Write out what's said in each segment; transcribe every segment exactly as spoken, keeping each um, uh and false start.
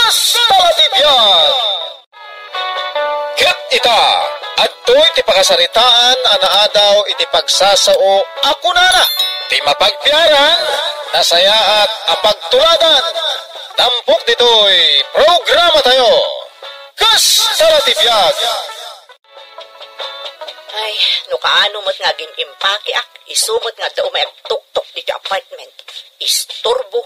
Kasta la ti biag! Ket ita, adtoy ti pakasaritaan a naadaw iti pagsasao a kunana, ti mapagpiaran, nasayaat a pagtuladan. Tampok ditoy programa tayo. Kasta la ti biag! Ay, no kaano met nga agim-impakeak, isu met nga adda umay agtuktok ditoy apartment. Isturbo.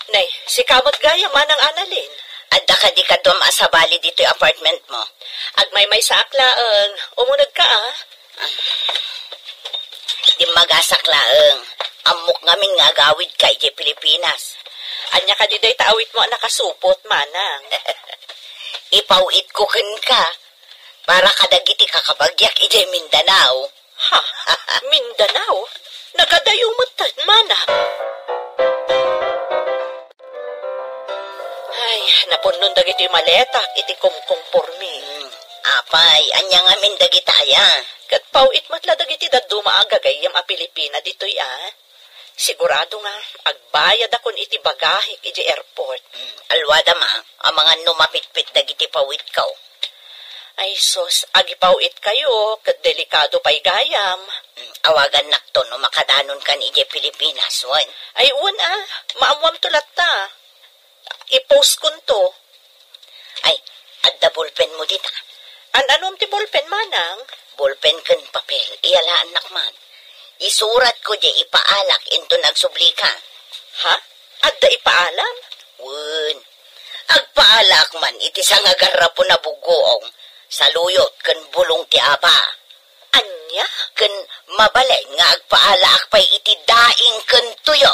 Nay, sika met gayam, Manang Annalyn. Adda kadi kaduam a sabali ditoy apartment mo? Agmaymaysaak laeng. Umunegka, a. Dimmagasak laeng. Ammok ngamin nga agawidka idiay Pilipinas. Ania kadi dayta awitmo a nakasupot, Manang? Ipaw-itko kenka para kadagiti kakabagiak idiay Mindanao. Ha? Mindanao? Nagadayo metten, Manang. Ay, napunnon dagiti maletak iti kumkungpormi. Hmm. Apay, ania ngamin dagitaya? Ket paw-it met la dagiti dadduma a gagayyem a Pilipina ditoy, a. Sigurado nga agbayadakon iti bagahek idiay airport. Hmm. Aluada, ma, amangan no mapitpit dagiti paw-itko. Ay sus, agipaw-itkayo, ket delikado pay gayam. Mm, awagannakto no makadanonkan idiay Pilipinas, wen? Ay, wen a, maammuamto latta. I-postkonto. Ay, adda ballpenmo dita? An-anom ti ballpen, Manang? Ballpen ken papel, iyalaannak man. Isuratko diay ipaalak inton agsublika. Ha? Adda ipaalam? Wen. Agpaalak man iti sangagarrapon a buggoong, saluyot ken bulong ti aba. Ania? Ken mabalin nga agpaalaak pay iti daing ken tuyo.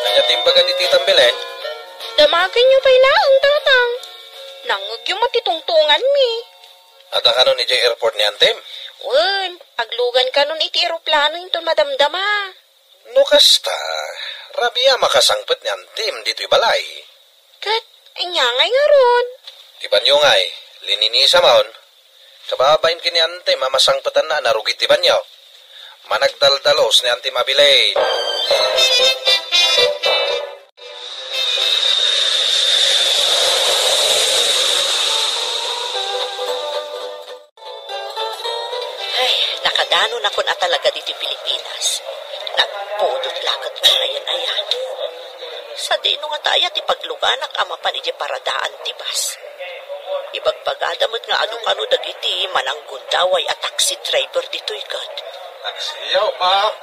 Ania ti imbaga ni Tita Belen? Damagenyo pay laeng, Tatang. Nangngegyo met ti tungtunganmi. Adda kanon idiay airport ni Antim? Wen, aglugan kanon iti eroplano inton madamdama. No kasta, rabii a makasangpet ni Antim ditoy balay. Ket ania ngay ngarud? Ti banyo ngay, lininisam on. Kababain ken ni Antim a masangpetanna a narugit ti banyo. Managdaldalos ni Antim a bilin. Ay, nakadanonakon a talaga ditoy Pilipinas. Nagpudot la ket uray aya. Sadino ngata aya ti pagluganak a mapan idiay paradaan ti bus? Ibagbagada met nga adu kano dagiti mananggundaway a taxi driver ditoy ket. Taxi, yo, ma'am.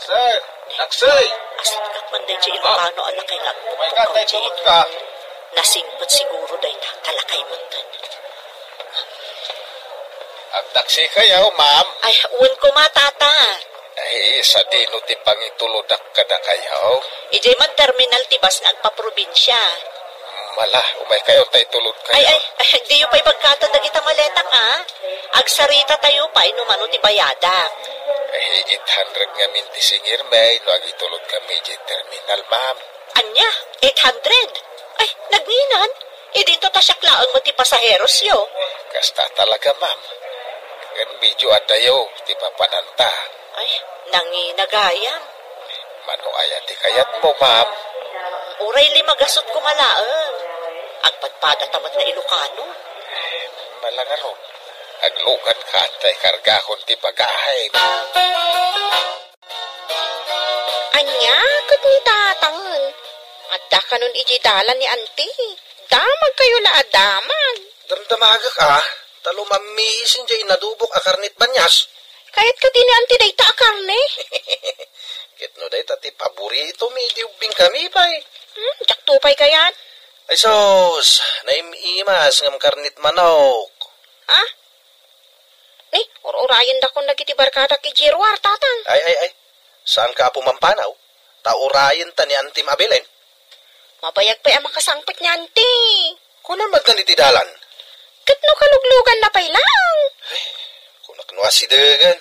Sir, taxi! Asikkat man daydiay Ilocano a lakay nga agpukpukkaw diay. Nasingpet siguro dayta, ta lakay metten. Agtaksi kayo, ma'am? Ay, wen koma, Tata. Ay, sadino ti pangitulodak kadakayo? Idiay man terminal ti bus nga agpaprobinsia. Mala, umay kayo, ta itulod kayo. Ay, ay, ay, diyo pay bagkatan dagita maletak, a. Agsarita tayo pay no mano ti bayadak. Ay, eight hundred ngamin ti singirmi no agitulod kami idiay terminal, ma'am. Ania? Eight hundred? Ay, nanginan? Idinto ta siak laeng met ti pasaherosyo. Kasta talaga, ma'am. Ngem medyo adayo ti papananta. Ay, nangina gayam. Mano aya ti kayatmo, ma'am? Uray lima gasut koma laeng. Agpadpadata met nga Ilocano. Malangarog. Aglugan ka, tay kargakon ti bagahem. Ania ket ni Tatangen? Adda kanon idiay dalan ni Anti. Damag kayo la a damag. Damdamagek a, ta lumammisin diay inadobok a karnet banias. Kayat kadi ni Anti dayta a karne? Ket no dayta ti paboritomi, idi ubbing kami pay. Hmm, diakto pay kayat. Ay sus, naim-imas ngem karnet manok. Ha? Ni, ur-urayendakon dagiti barkadak idiay ruar, Tatang. Ay, ay, ay. Saanka a pumampanaw? Ta urayenta ni Antim a Belen. Mabayag pay a makasangpet ni Anti. Kuna met ngan iti dalan? Ket no kalugluganna pay laeng. Ay, kunak no asidegen.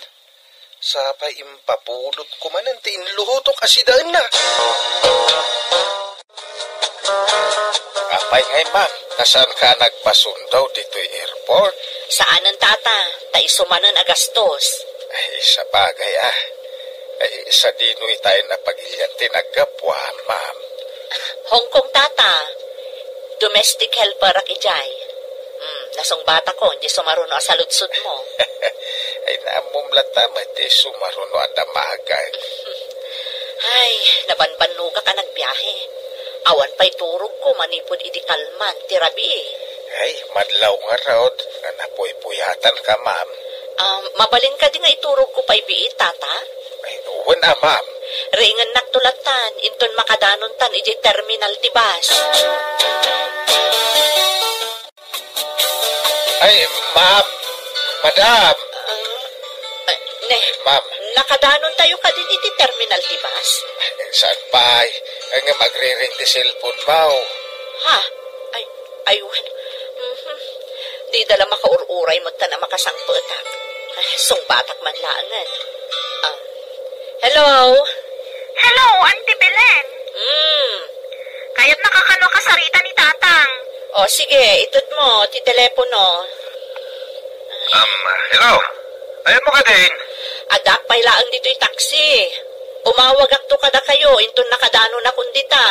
Sapay impapudot ko manen ti inluhutok a sidaenna. Apay ngay, ma'am, ta saanka a nagpasundao ditoy airport? Saanen, Tata, ta isu manen a gastos. Ay, sabagay, a. Ay, sadino itaen a pagilian ti naggapuam, ma'am? Hong Kong, tata. Domestic helper ak idiay. Hmm, nasungbatako, di sumaruno a saludsodmo. Ay, naammom latta met ti sumaruno a damagak. Ay, nabanbannogak a nagbiahe. Awan pay turogko manipud idi kalman ti rabii. Ay, madlaw ngarud, napuypuyatanka, ma'am. Um, mabalin kadi nga iturogko pay biit, tata? Ay, wen a, ma'am. Riingennakto lattan, inton makadanontan idiay terminal ti bus. Ay, ma'am. Madam. Ah, ah, ne, ma'am. Nakadanontayo kadin iti terminal ti bus? Saan pay? Ngem agriring ti cellphone mo. Ha? Ay, ay, wen. Mhm. Dida la makaur-uray met ta a makasangpetak. Ay, sungbatak man laengen. Ah. Hello? Hello, Auntie Belen. Hmm. Kayatnak a kano a kasarita ni Tatang. O, sige, itedmo ti telepono. Um, hello? Ayanmo kadin? Addaak pay laeng ditoy taksi. Umawagakto kadakayo, inton nakadanonakon dita.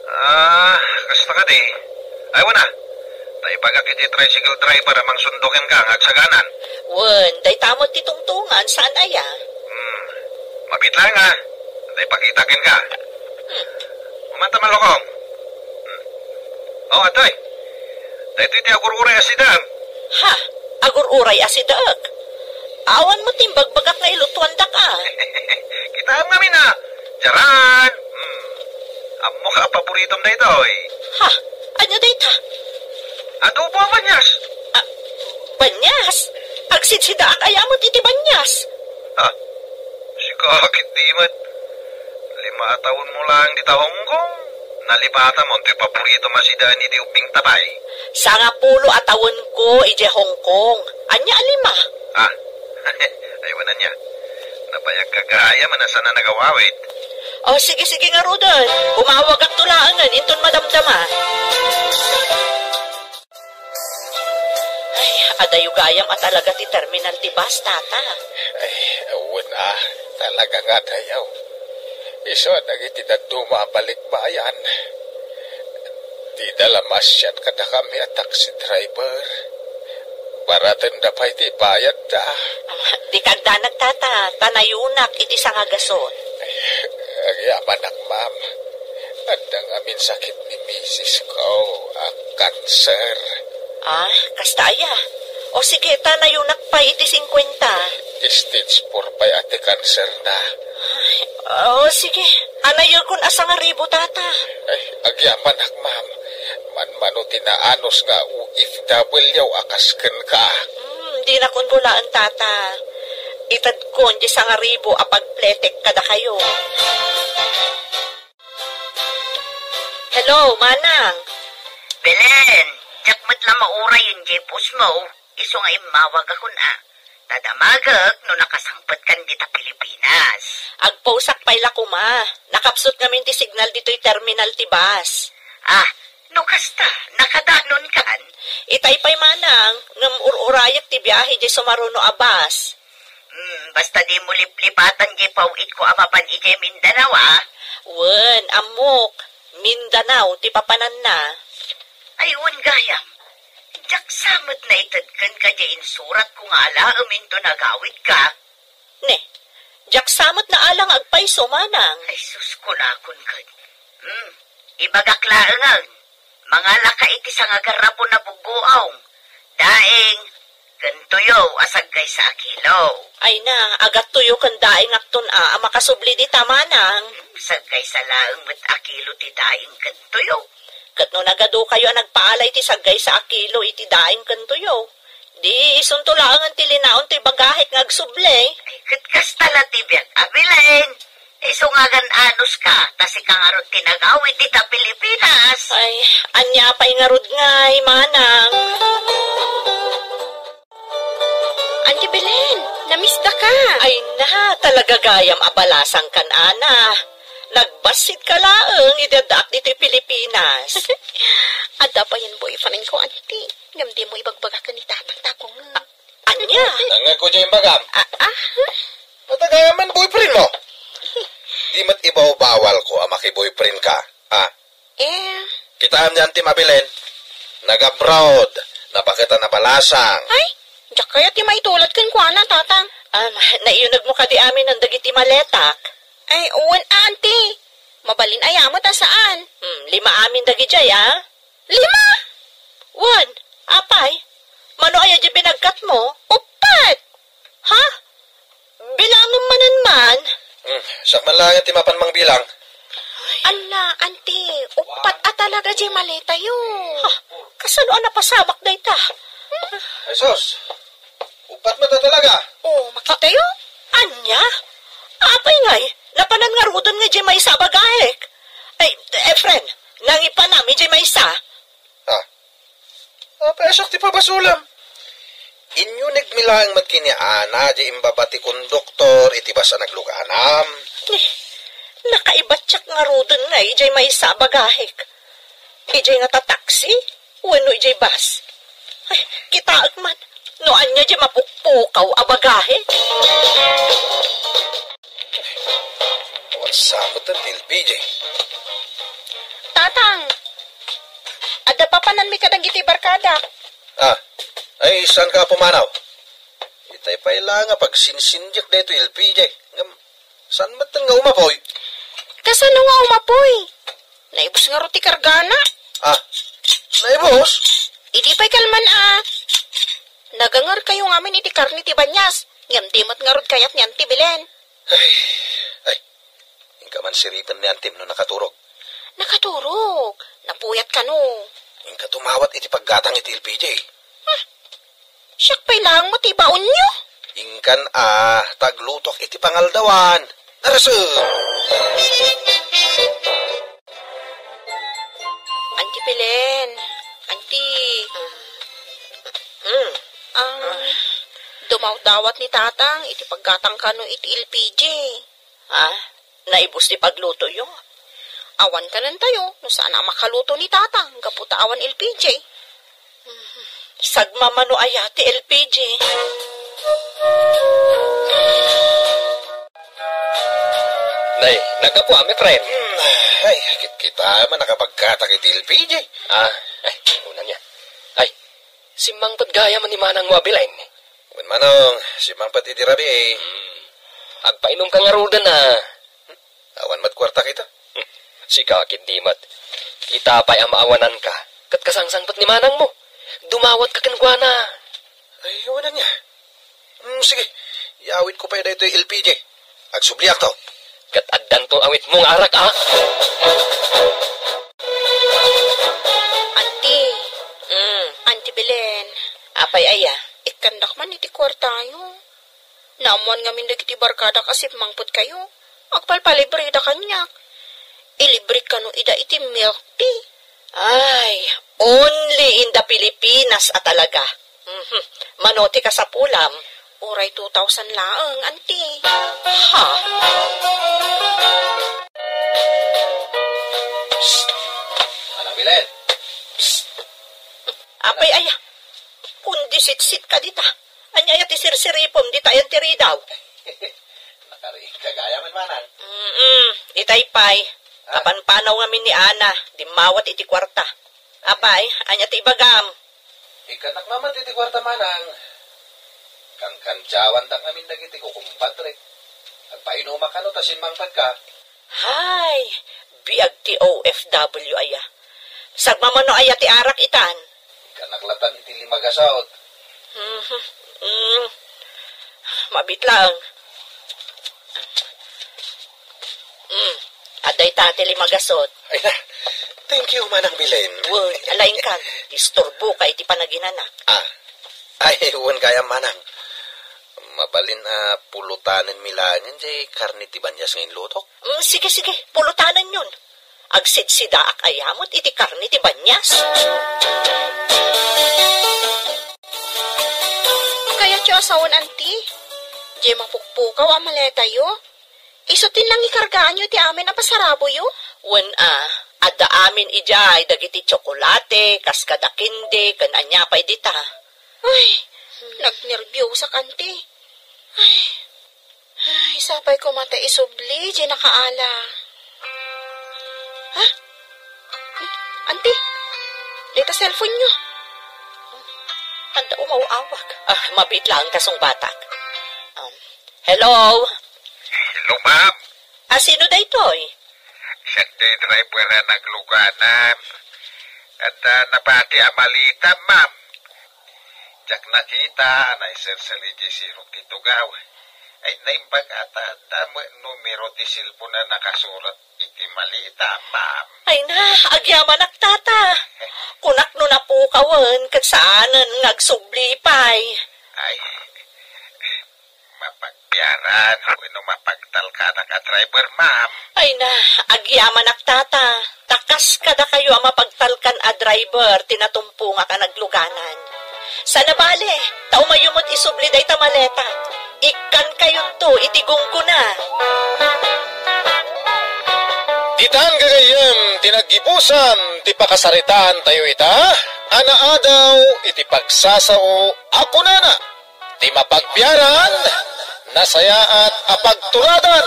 Ah, kasta kadi. Ay, wen a. Ta ibagak iti tricycle driver a mangsundo kenka nga agsaganan. Wen, dayta met ti tungtongan, saan aya? Hmm. Mabiit laeng a. Tay pakita kenka. Hmm. Umanta malukong. Hmm. O, atoy. Daytoy ti agur-uray a sidaem. Ha? Agur-uray a sidaek? Awan met ti imbagbagak nga ilutuandak a. Kitaem ngamin a. Diaran. Hmm. Ammok a paboritom daytoy. Ha? Ania dayta? Adobo a banias. Ah, banias? Agsidsidaak aya met iti banias? Ha? Sika, ket di met. Lima a tawenmo laeng dita Hong Kong. Nalipatam toy paboritom a sidaen iti ubbing ta pay. Sangapulo a tawenko idiay Hong Kong. Ania a lima? Ah, ay, wen ania. Nabayagka gayam a saan a nagawawid. O, sige, sige ngaruden. Umawagakto laengen inton madamdama. Ay, adayo gayam a talaga ti terminal ti bus, tata. Ay, wen a, talaga nga adayo. Isu a dagiti dadduma a balikbayan. Dida la maasiat kadakami a taxi driver. Baratenda pay ti bayadda. Ah, dika agdanag, tata, ta nayonak iti sangagasut. Ay, agyamanak, ma'am. Adda ngamin sakit ni misis ko a kanser. Ah, kasta aya? O sige, ta nayonak pay iti singkuenta. Stage four pay a ti kanserna. Ay, o sige. Anayekon a sangaribu, tata. Ay, agyamanak, ma'am. Manmano ti naanus nga O F W a kas kenka. Hmm, dinakon bulaen, tata. Itedkon ti sangaribu a pagpletek kadakayo. Hello, Manang. Belen, diak met la mauray idiay pusmo, isu nga immawagakon a. Ta damagek no nakasangpetkan dita Pilipinas. Agposak pay la koma. Nakapsut ngamin ti signal ditoy terminal ti bus. Ah, no kasta, nakadanonkan? Itay pay, Manang, ngem ur-urayek ti biahe diay sumaruno a bus. Hmm, basta dimo liplipatan diay paw-itko a mapan idiay Mindanao, a? Wen, ammok. Mindanao ti papananna. Ay, wen gayam. Diak sa met naitedken kadi insuratko nga alaem inton agawidka. Ne, diak sa met naala nga agpayso, Manang. Ay, sus, kunakon ket. Hmm, ibagak laengen. Mangalaka iti sangagarrapon a buggoong. Daing, ken tuyo a saggaysa a kilo. Ay na, agattuyo ken daingakton a, a makasubli dita, Manang. Hmm, saggaysa laeng met a kilo ti daing ken tuyo. Ket no nagadukayo a nagpaala iti saggaysa a kilo iti daing ken tuyo, di isunto laengen ti linaon ti bagahek nga agsubli. Ay, ket kasta la ti biag a Belen. Isu nga agan-anuska, ta sika ngarud ti nagawid dita Pilipinas. Ay, ania pay ngarud ngay, Manang? Auntie Belen, namisdaka. Ay na, talaga gayam a balasangkan, ana. Nagbassit ka laeng idi addaak ditoy Pilipinas. Adda payen boyfriend ko, Auntie. Ngem dimo ibagbaga ken ni Tatang ta ako nga. A-, ania? Nangngegko diay imbagam. A-, ah? Matagayaman boyfriend mo? Bawbawalko a makiboyfriend ka, ha? Eh. Kitaem ni Antim a Belen. Nag-abroad. Napaketan a balasang. Ay, diak kayat ti maitulad kenkuana, Tatang. Ah, naiyunegmo kadi amin dagiti maletak? Ay, wen, Auntie. Mabalin aya met a saan. Hmm, lima amin dagidiay, ah. Lima? Wen, apay? Mano aya diay binagkatmo? Uppat! Ha? Bilangem manen man. Hmm, siak man laeng ti mapan mangbilang. Ala, Auntie, uppat a talaga diay maletayo. Ha? Kasano a napasamak dayta? Ay, sus. Uppat met a talaga. Oh, makitayo? Ania? Apay ngay, napanan ngaruden nga diay maysa a bagahek? Ay, Efren, nangipanam idiay maysa. Ah. Apay a siak ti pabasolam? Inyunegmi laeng met ken ni Ana diay imbaba ti konduktor iti bas a nagluganam. Eh, nakaibatiak ngaruden ngay idiay maysa a bagahek. Idiay ngata taxi wenno idiay bus? Ay, kitaek man no ania diay mapukpukaw a bagahek. Awan sa met ti L P J. Tatang, adda papananmi kadagiti barkadak. Ah, ay, saan ka pumanaw? Itay pay la nga pagsinsindiak daytoy L P J. Ngem, saan met nga umapoy? Kasano nga umapoy? Naibus ngarud ti kargana. Ah, naibus? Idi pay kalman a, naganger kayo ngamin iti karne ti banias, ngem di met ngarud kayat ni Auntie Belen. Ay, ay, inka man siriten ni Antim no nakaturog. Nakaturog? Napuyat kano? Inka tumawat iti paggatang iti L P J. Siak pay laeng met ti ibaonyo. Inkan a, ta aglutok iti pangaldawan. Narasem! Auntie Belen, Auntie. Mm. Ang dumawdawat ni Tatang iti paggatang kano iti L P J. Ha? Naibus ti paglutoyo? Awan kanentayo no saan a makaluto ni Tatang gapu ta awan L P J. Sagmamano aya ti L P J? Nay, naggapu, ami, friend. Hmm, ay, kitkita man nakapagkatak iti L P J. Ah, ay, una niya. Ay, simmangpet gayam ni manangmo a Belen. Wen, manong, simmangpet idi rabii. Hmm. Agpainom ka ngaruden, ah. Awan met kuarta kita. Sika, ket di met. Ita pay a maawananka, ket kasangsangpet ni manangmo. Dumawatka kenkuana. Ay, awan ania. Hmm, sige, iawidko pay daytoy L P J. Agsubliakto. Ket addanto awitmo nga arak, a? Auntie. Mm. Auntie Belen. Apay aya? Ikkandak man iti kuartayo. Naammoan ngamin dagiti barkadak a simmangpet kayo. Agpalpalibreda kaniak. Ilibrek kano ida iti milk tea. Ay, only in the Pilipinas a talaga. Mhm. Mano ti kasapulam? Uray two thousand laeng, Auntie. Ha? Psst! Manang Belen! Psst! Apay aya? Kundi sitsit ka dita. Ania aya ti sirsiripem dita ayan ti ridaw? Nakariing ka gayam, manang. Mm-mm. Itay pay. Ah? Kapanpanaw ngamin ni Ana, dimmawat iti kuarta. Apay, ania ti ibagam? Ikkanak mamat iti kuarta, manang. Kankantiawandak ngamin dagiti kukumpadrek. Agpainumak kano ta simmangpet ka. Hay, biag ti O F W aya. Sagmamano aya ti arak itan? Ikkanak latan iti lima gasot. Mhm. Mm. Mabit laeng. Mm. Adda ita ti lima gasot. Ay na, thank you, Manang Belen. Wen, alaingkan, disturbo ka iti panaginanak. Ah. Ay, wen gayam, Manang. Mabalin a pulutanenmi laengen diay karne ti banias nga inlutok? Mm, sige, sige, pulutanenyon. Agsidsidaak aya met iti karne ti banias. Kayatyo a sawen, Auntie? Diay mapukpukaw a maletayo? Isu ti nangikargaanyo iti amin a pasaraboyo? Wen a, adda amin idiay dagiti tsokolate, kas kada kendi, ken ania pay dita. Ay, nagnerbiosak, Auntie. Ay, ay, sapay koma ta isubli diay nakaala. Ha? Anti, dayta cellphone-yo. Anda umaw-awag? Ah, mabiit laeng ta sungbatak. Um, hello? Hello, ma'am. Ah, sino daytoy? Siak ti driver a nagluganan. Adda nabati a malita, ma'am. Diak nakita, naiserser idiay sirok ti tugaw. Ay, naimbag a ta adda met numero ti cellphone a nakasurat iti malita, ma'am. Ay na, agyamanak, tata. Kunak no napukawen ket saanen nga agsubli pay. Ay, mapagbiaran wenno mapagtalkanak a driver, ma'am? Ay na, agyamanak, tata. Ta kas kadakayo a mapagtalkan a driver ti natumpongak a nagluganan. Sana bale, ta umayo met isubli dayta maleta. Ikkankayonto iti gunggona. Ditan gagayyem ti naggibusan ti pakasaritaantayo ita a naadaw iti pagsasao a kunana, ti mapagbiaran, nasayaat a pagturadan.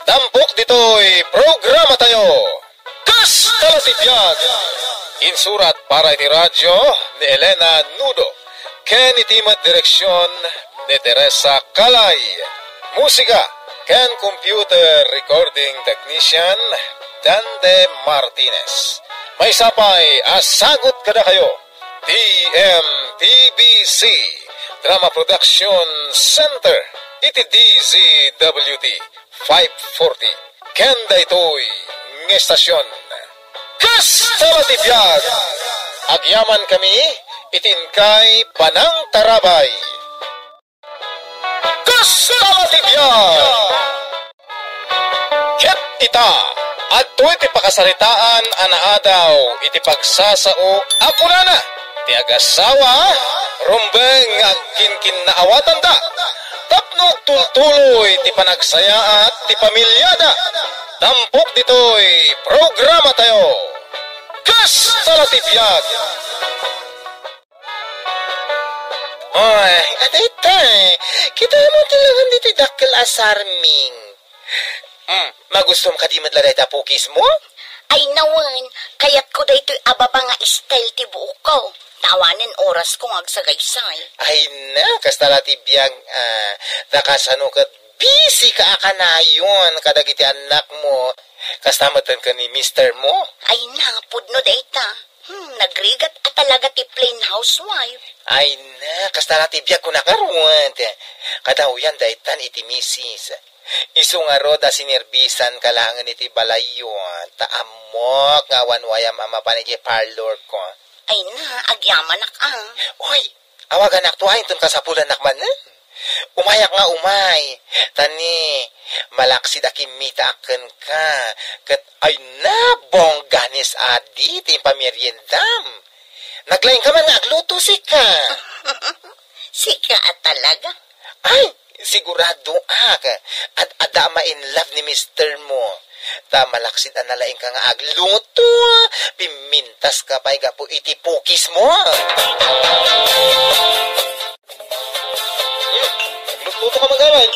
Tampok ditoy programatayo. Kasta la ti biag! Insurat para iti radyo ni Elena Nudo ken iti met direksion ni Teresa Calay. Musika ken computer recording technician, Dande Martinez. Maysa pay a sagut kadakayo, T M T V C Drama Production Center iti D Z W T five forty. Ken daytoy nga estasion. Kasta la ti biag! Agyamankami iti inkay panangtarabay. Kasta la ti biag! Ket ita, adtoy ti pakasaritaan a naadaw iti pagsasao a kunana, ti agasawa, rumbeng nga agkinkinnaawatanda tapno agtultuloy ti panagsayaat ti pamiliada. Tampok ditoy programatayo. Kasta la ti biag! Ay, adayta, kitaem ti laeng ditoy dakkel a sarming. Hmm, magustom kadi met la dayta pukismo? Ay, nawen, kayatko daytoy a baba nga style ti buokko. Ta awanen orasko nga agsagaysay. Ay na, kasta la ti biag, ah, ta kasano ket busy ka a kanayon kadagiti annakmo. Kasta metten ken ni mister mo. Ay na, pudno dayta. Hmm, nagrigat a talaga ti plain housewife. Ay na, kasta la ti biag, kunak ngarud. Kadawyan daytan iti misis. Isu ngarud a sinerbisanka laengen iti balayyo, ta ammok nga awan wayam a mapan idiay parlorko. Ay na, agyamanak a. Oy, awaganakto a inton kasapulannak manen. Umayak nga umay. Ta ni, malaksid a kimmitaak kenka. Ket ay na, bongga ni sadi ti impameriendam. Naglaingka man nga agluto, sika. Sika a talaga? Ay, sigurado ak. Ad-adda a ma-in love ni mister mo. Ta malaksid a nalaingka nga agluto, pimmintaska pay gapu iti pukismo. Hmm, agluto ka, Mag-away.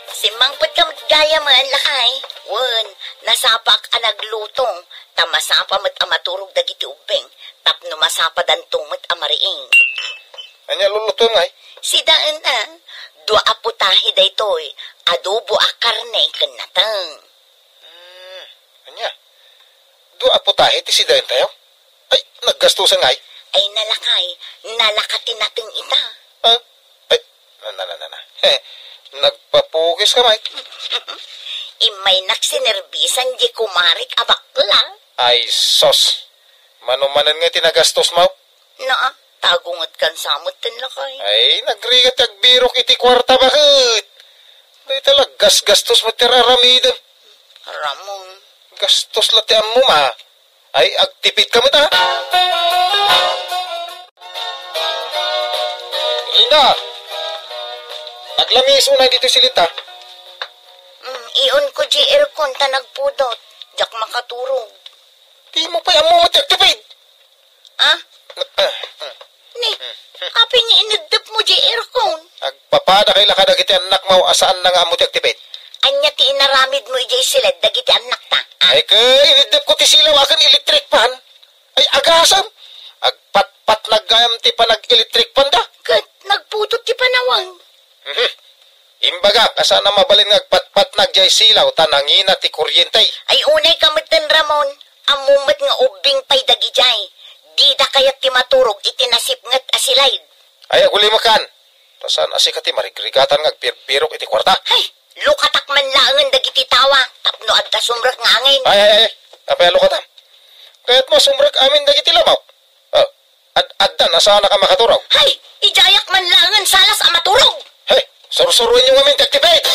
Simmangpetka met gayam, lakay. Wen, nasapaak a nagluto, ta masapa met a maturog dagiti ubbing, tapno masapadanto met a mariing. Ania lulutuem ngay? Sidaen a, dua a putahe daytoy, adobo a karne ken nateng. Hmm, ania? Dua a putahe ti sidaentayo? Ay, naggastusan ngay? Ay, nalakay, nalaka ti nateng ita. Ah? Ay, na, na, na, na, na. Nagpapukis ka, Mike. Immaynak sinerbisan di kumarik a bakla. Ay, sos. Mano manen nga ti nagastos mo? Naa, tagunget kan samot ten lakay. Ay, nagrigat ti agbirok iti kuarta, bakit? Dayta la gasgastos met ti ar-aramidem. Ramon. Gastos la ti ammom, a. Ay, agtipid ka met, a. Linda, naglamiis unay ditoy silita. Mm, iun ko di aircon ta nagpudot. Diak makaturog. Di mo pay ammo met ti agtipid. Ah? Ah, ah. Ni, apay nga ineddep mo di aircon? Agpapada kay la kadagiti annakmo a saan na nga ammo ti agtipid. Ania ti inaramid mo idiay siled dagiti annakta? Ay, ket iniddepko ti silaw a ken electric fan. Ay, agasem! Agpatpatnag gayam ti panag-electric fan da. Ket nagpudot ti panawang. Mhm. Imbagak a saan a mabalin nga agpatpatnag jay silaw ta nangina ti kuryente. Ay, unay ka metten, Ramon. Ammom met nga ubbing pay dagidiay. Dida kayat ti maturog iti nasipnget a silide. Ay, agulimekan. Ta saan a sika ti marigrigatan nga agbirbirok iti kuarta? Hay, lukatak man laengen dagiti tawa tapno adda sumrek nga angin. Ay, ay, ay. Apay a lukatam? Kayatmo a sumrek amin dagiti lamaw? Ah, ad-, addan a saanaka makaturog? Hay, idiayak man laengen salas a maturog. Hey, sursuroenyo ngamin ti activate!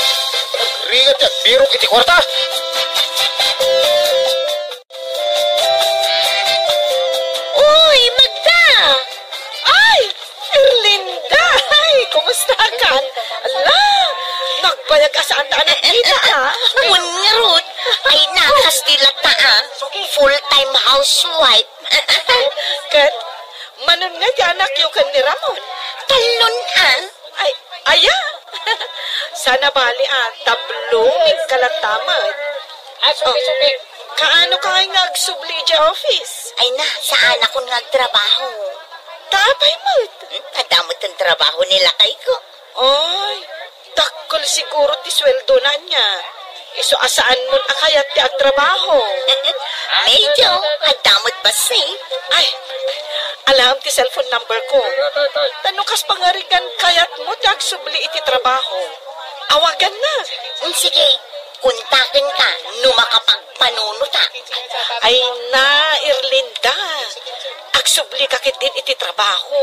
Agrigat ti agbirok iti kuarta! Uy, Magda! Ay, Erlinda! Ay, kumusta ka? Ala, nagbayag a saan ta a nagkita, ah. Wen ngarud, ay nakas ti latta, ah. Full-time housewife. Ket, manon nga ti anakyo ken ni Ramon? Tallon, ah. Ay, aya! Sana bali, ah, ta blooming ka latta met. Ah, suki, oh, suki. Kaano ka ngay nga agsubli idiay office? Ay na, saanakon nga agtrabaho. Ta apay met? Hmm, adda met ti trabaho ni lakayko. Ay, dakkel siguro ti sueldona ania. Isu a saanmon a kayat ti agtrabaho. Medyo, adda met bassit. Ay, alaem ti cellphone number ko. Ta no kas pangarigan kayatmo ti agsubli iti trabaho, awagannak. Mm, sige, kontakenka no makapagpanunotak. Ay na, Erlinda. Agsublika ketdin iti trabaho.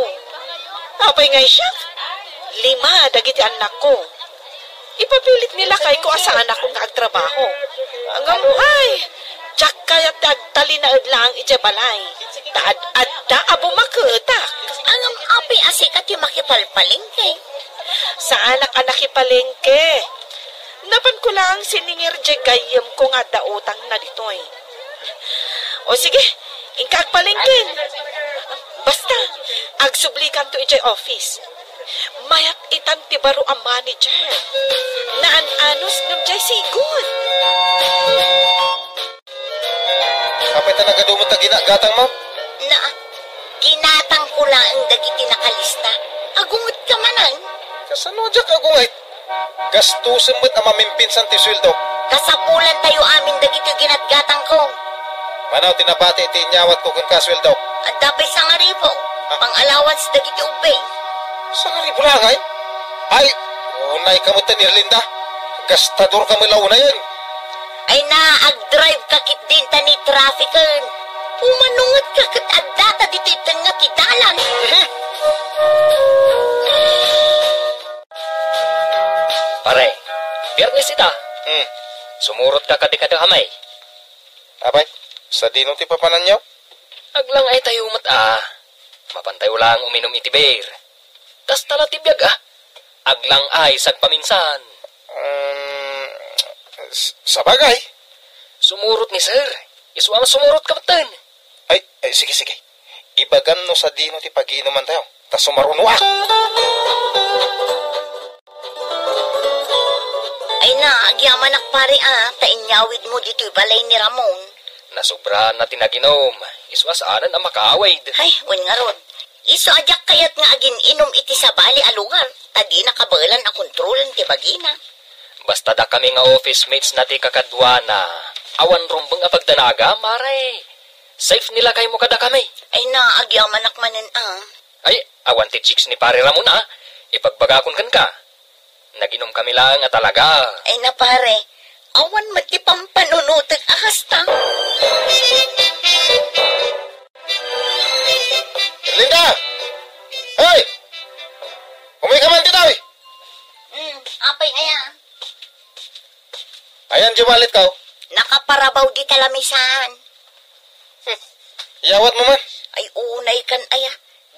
Apay ngay siak? Lima dagiti annakko. Ipapilit ni lakayko a saanakon nga agtrabaho. Ngem, ay, diak kayat ti agtalinaed laeng idiay balay. Ta ad-adda a bumaketak. Ngem apay a sika ti makipalpalengke? Saanak a nakipalengke. Napanko laeng siningir diay gayyemko nga adda utangna ditoy. O sige, inka agpalengken. Basta, agsublikanto idiay office. Mayat itan ti baro a manager. Naan-anos ngem diay sigon. Apay ta nagadu met ta ginagatangmo? Na, ginatangko laeng dagiti nakalista. Agungetka manen? Kasano diak agunget? Gastusen met a mamimpinsan ti sueldo. Kasapulantayo amin dagitoy ginatgatangko. Mano ti nabati iti inyawatko kenka a sueldo? Adda pay sangaribu. Ah. Pang-allowance dagiti ubbing. Sangaribu laeng, ay? Ay, unayka met, Erlinda. Gastadorka met la unayen. Ay na, agdrive ka ketdin ta ni traffic-en. Umanunget ka ket addata ditoy tengnga ti dalan. Mhm. Pare, Biernes ita. Hmm. Sumurot ka kadi kada kamay. Apay, sadino ti papananyo? Aglang-aytayo met a. Mapantayo laeng uminum iti beer. Kasta la ti biag a. Aglang-ay sagpaminsan. Um, s-, sabagay. Sumurot ni sir. Isu a sumurot ka metten. Ay, ay, sige, sige. Ibagam no sadino ti pagiinumantayo. Ta sumarunoak. Ay na, agyamanak pare a, ta inyawidmo ditoy balay ni Ramon. Nasobraanna ti naginum, isu a saanen a makaawid. Ay, wen ngarud. Isu a diak kayat nga agin-inum iti sabali a lugar, ta dina kabaelan a kontrolen ti bagina. Basta dakami nga office mates na ti kakaduana, awan rumbeng a pagdanaga, mare. Safe ni lakaymo kadakami. Ay na, agyamanak manen a. Ay, awan ti chicks ni Pare Ramon a. Ipagbagakon kenka. Naginum kami laeng a talaga. Ay na, pare, awan met ti pampanunotek a kasta. Linda! Hoy! Umuy ka man ditoy! Hmm, apay aya? Ayan, di wallet ko. Nakaparabaw di talamisan. Hmm. Iyawat mo man. Ay, unay kan aya.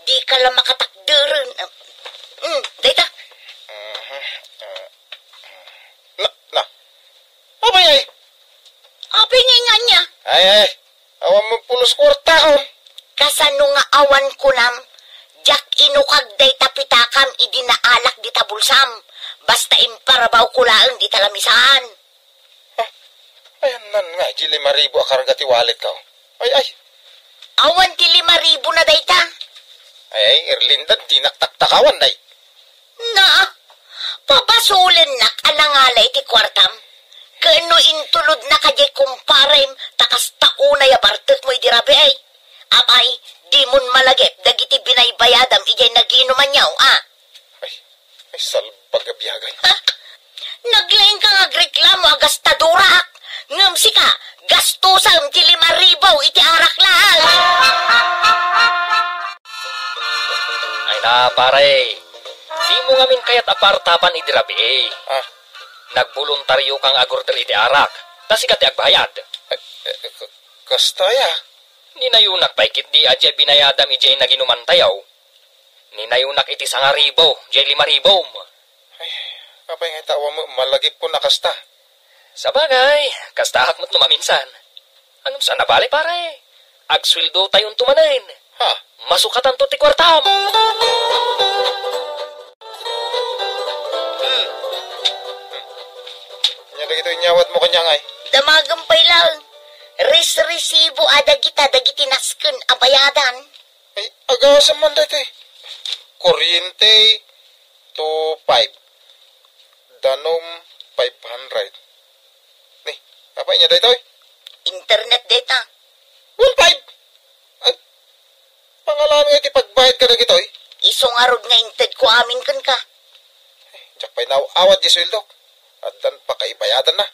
Di ka la makatakderen. Hmm, dayta. Mhm. Na, na. Apay ay? Apay nga inganya? Ay, ay. Awan mo pulos kwarta, oh. Kasano nga awan kunam? Diak inukag dayta pitakam idi naalak dita bulsam. Basta imparabaw ko laeng dita lamisan. Ah, Ay, annan nga, di lima ribu a karga ti wallet ko. Ay, ay. Awan ti lima ribu na dayta. Ay, ay, Erlinda, dinak taktakawan, day. Na, pabasolennak a nangala iti kuartam. Ken no intulodna kadiay kumparem, ta kasta unay a bartekmo idi rabii. Apay, dimon malagip dagiti binaybayadam idiay nagiinumanyo, a? Ay, ay, salbag a biagan. Ha? Naglaingka nga agreklamo a gastadorak, ngem sika, gastusem ti lima ribu iti arak laeng. Ay na, pare. Dimo ngamin kayat a partapan idi rabii. Ah. Nagboluntario ka nga agorder iti arak. Ta sika ti agbayad. Eh, eh, k-, kasta aya? Ninayonak pay ketdi a diay binayadam idiay naginumantayo. Ninayonak iti sangaribu, diay lima ribum. Ay, apay nga ita awan met malagipkon a kasta? Sabagay, kastaak met no maminsan. Ngem saan a bale, pare? Agsueldotayonto manen. Ha? Masukatanto ti kuartam. Hmm. Hmm. Ania dagitoy inyawatmo kaniak, ay? Damagem pay laeng. Res-resibo a dagita dagiti nasken a bayadan. Ay, agasem man daytoy. Kuryente, two five. Danum, five hundred. Ni, apay ania daytoy? Internet dayta. One five? Ay, pangalan nga iti pagbayad kadagitoy? Isu ngarud nga intedko amin kenka. Diak pay naaw-awat di sueldok. Addan pakaibayadanna.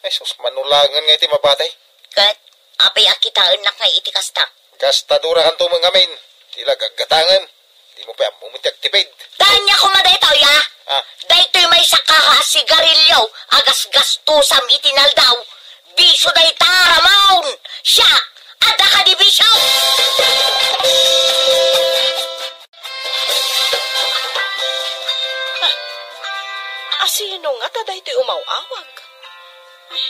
Ay sus, manulangen nga iti mabati. Ket, apay a kitaennak nga iti kasta? Gastadorakanto met ngamin. Ti la gaggatangem. Dimo pay ammo met ti agtipid. Ania koma daytoy, a? Ah. Daytoy maysa kaha a sigarilio a gasgastusam iti naldaw. Bisio dayta, Ramon! Siak, adda kadi bisio! Ah, asino ngata daytoy umaw-awag? Ay,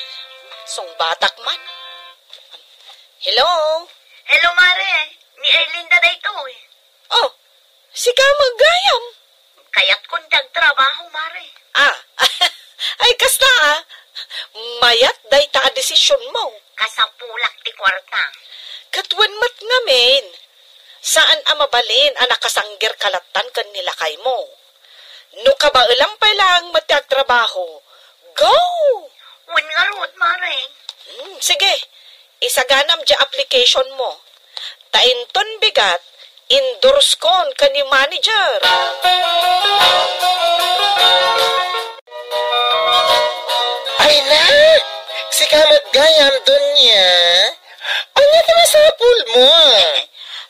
sungbatak man. Hello? Hello, Mare. Ni Erlinda daytoy. Oh, sika met gayam? Kayatkon ti agtrabaho, Mare. Ah, ay kasta, ah. Mayat dayta a desisionmo. Kasapulak ti kuarta. Ket wen met ngamin, saan a mabalin a nakasanggerka lattan ken ni lakaymo. No kabaelam pay laeng met ti agtrabaho, go! Wen ngarud, Mare. Hmm, sige, isaganam diay application mo. Ta inton bigat, endorse kon ken ni manager. Ay na! Sika met gayam, Donya. Ania ti masapulmo?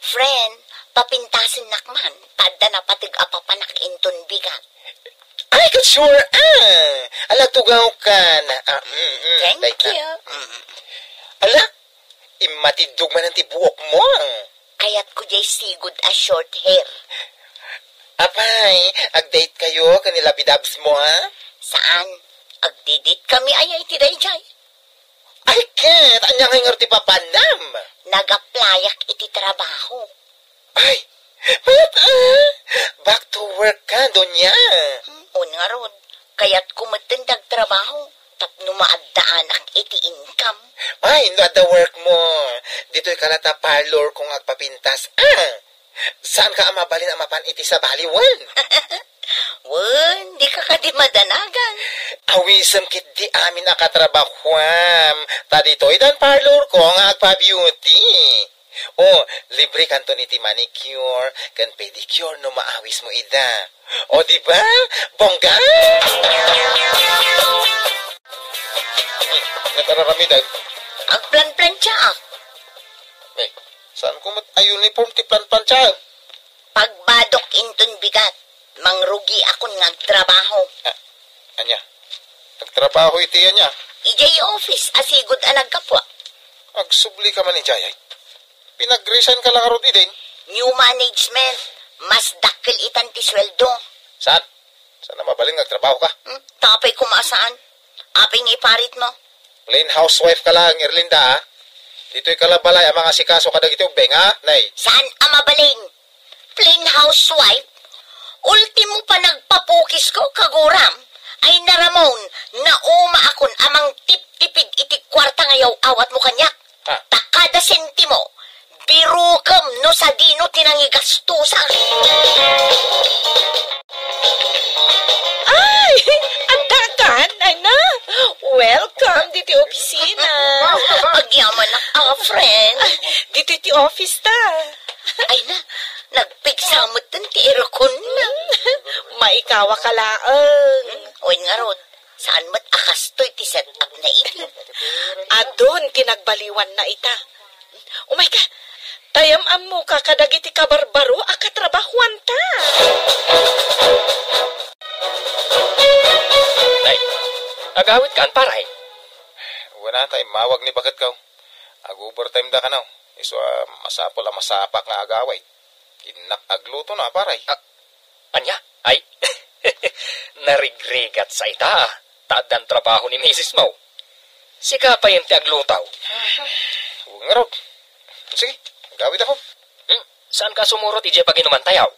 Friend, papintasennak man, ta adda napateg a papanak inton bigat. Ay, ket sure, ah! Ala, tugawkan. Ah, mm, mm, Thank dayta. You. Mm. Ala, immatiddog manen ti buokmo. Kayatko diay sigud a short hair. Apay, agdate kayo ken ni labidabsmo, a? Saan? Agdidit kami aya iti daydiay? Ay, ket, ania ngay ngarud ti papanam? Nag-applyak iti trabaho. Ay, mayat, ah! Back to work ka, Donya. Hmm, wen ngarud, kayatko metten ti agtrabaho tapno maaddaanak iti income. Ay, no adda work mo, ditoy ka latta parlor ko nga agpapintas, ah! Saanka a mabalin a mapan iti sabali, wen? Wen, dika kadi madanagan. Awisem ketdi amin a katrabahuam, ta ditoy dan parlor ko nga agpa-beauty. O, libre kanton iti manicure ken pedicure no maawismo ida. O, di ba? Bongga! Nagararamideg? Agplanplantiaak. Eh, saanko met a uniform ti planplantiaem? Pagbadok inton bigat, mangrugiakon nga agtrabaho. Ah, ania? Agtrabaho iti ania? Idiay office a sigud a naggapuak. Agsubli ka man idiay, ay? Pinag-resign ka la ngarud idin? New management, mas dakkel itan ti sueldo. Saan? Saan a mabalin nga agtrabaho ka? Hmm, tapay koma saan. Apay nga iparit mo? Plain housewife ka lang, Erlinda, ah. Ditoy ka la balay a mangasikaso kadagiti ubbing, ah, nay. Saan a mabalin? Plain housewife? Ultimo panagpapukisko, kaguram. Ay na, Ramon, naumaakon a mangtiptipid iti kwarta nga yaw-awatmo kaniak. Ah. Ta kada sentimo, birukem no sadino ti nangigastusak. Ay, adda kan, ay na. Welcome ditoy opisina. Agyamanak a, friend. Ditoy ti office ta. Ay na, nagpigsa metten ti aircon na. Maikawak laeng. Wen ngarud, saan met a kastoy ti set-up na idi. Adun ti nagbaliwanna ita. Umayka, ta yam-ammoka kadagiti kabarbaro a katrabahuanta. Ay, agawidkan, pare? Wen a, ta immawag ni baketko. Ag-overtime da kano. Isu a masapul a masapak nga agawid. Innak agluto na, pare. Ah, ania? Ay, narigrigat sa ita, ta addan trabaho ni misis mo. Sika pay ti agluto. Wen ngarud. Sige, agawidakon. Hmm, saan ka sumurot idiay paginuman tayo?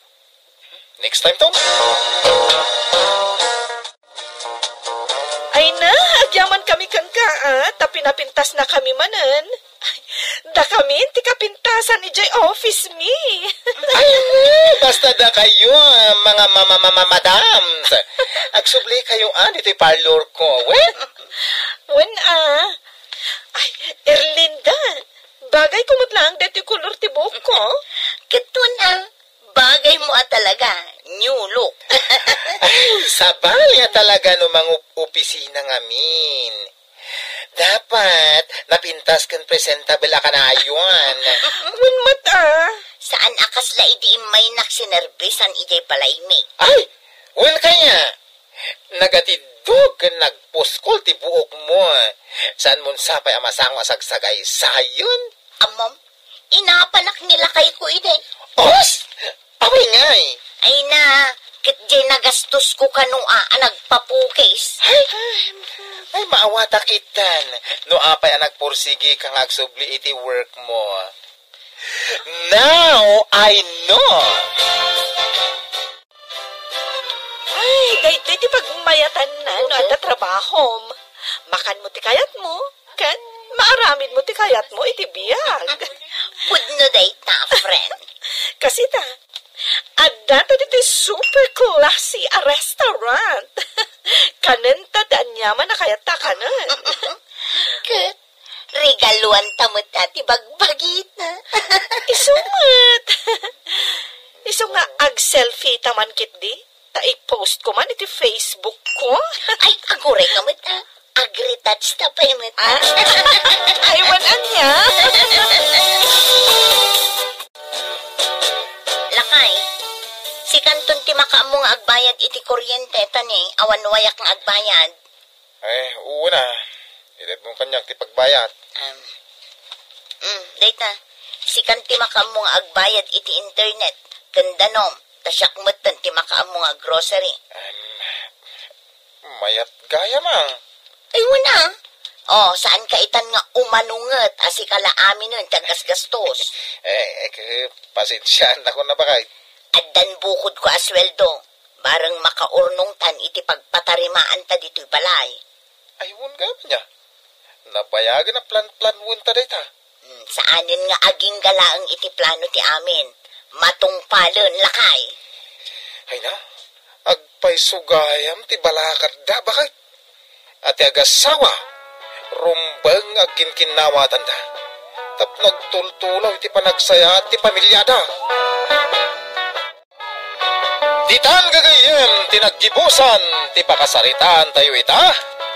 Next time, Tom. Ay na, agyaman kami kenka, ah, ta pinapintas na kami manen. Ay, dakami ti kapintasan idiay office mi. Ay, basta dakayo, ah, mga mama, mama, madams. Agsubli kayo, ah, ditoy parlor ko, wen? Wen, ah. Ay, Erlinda, bagay ko met lang deti kolor ti buhok ko. Ket wen, ah. Bagay mo a talaga, new look. Ay, sabali a talaga no mangup-opisina ngamin. Dapat napintas ken presentable a kanayon. Wen met, ah. Saan a kasla idi immaynak sinerbisan idiay balaymi. Ay, wen kaya, nagatiddog ken nagpuskol ti buokmo. Saan mon sapay a masango a sagsagaysayon? Ammom, inapanak ni lakayko idi. Os! Awi ngay! Ay na, ket diay nagastosko kano a, a nagpapukis. Ay, ay, maawatak itan. No apay a nagpursigi ka nga agsubli iti work mo. Now I know! Ay, daytoy ti pagmayatanna no adda trabahom. Makanmo ti kayatmo, ken maaramidmo ti kayatmo iti biag. Pudno dayta, friend. Kasita, adda ta ditoy super classy a restaurant. Kanenta ti aniaman a kayatta kanen. Ket, regaluanta met ti bagbagita. Isu met. Isu nga ag-selfie ta man ketdi, ta i-post ko man iti Facebook ko. Ay, aguray ka met, ah. Agretouch ta pay met. Ah? Ay, wen ania? Lakay, sikanton ti makaammo nga agbayad iti kuryente, ta ni, awan wayak nga agbayad. Ay, wen a. Itedmo kaniak ti pagbayad. Um, mm, dayta, sikan ti makaammo nga agbayad iti internet, ken danom, ta siak metten ti makaammo nga grocery. Um, mayat gayam a. Ay, wen a. Oh, saan ka itan nga umanunget a sika la aminen ti aggasgastos? Eh, eh, pasensiaan ako na bakay. Addan bukodko a sueldo. Bareng makaurnongtan iti pagpatarimaanta ditoy balay. Ay, wen gayam ania. Nabayagen a plan-planwenta dayta. Hmm, saanen nga agingga laeng iti plano ti amin. Matungpalen, lakay. Ay na, agpayso gayam ti balakadda, bakay. A ti agasawa, rumbeng nga agkinkinnawatanda. Tapno agtultulaw iti panagsayaat ti pamiliada. Ditan gagayyem ti naggibusan ti pakasaritaantayo ita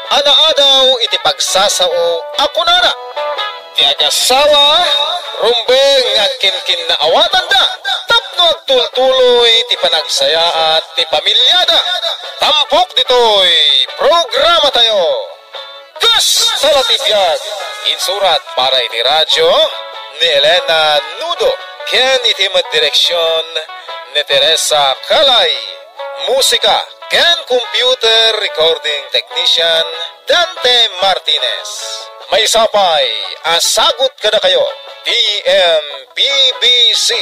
a naadaw iti pagsasao a kunana, ti agasawa, rumbeng nga agkinkinnaawatanda tapno agtultuloy ti panagsayaat ti pamiliada. Tampok ditoy programatayo. Kasta la ti biag, insurat para iti radio ni Elena Nudo, ken iti met direksion ni Teresa Calay, musika ken computer recording technician Dante Martinez. Maysa pay a sagut kadakayo ti M P B C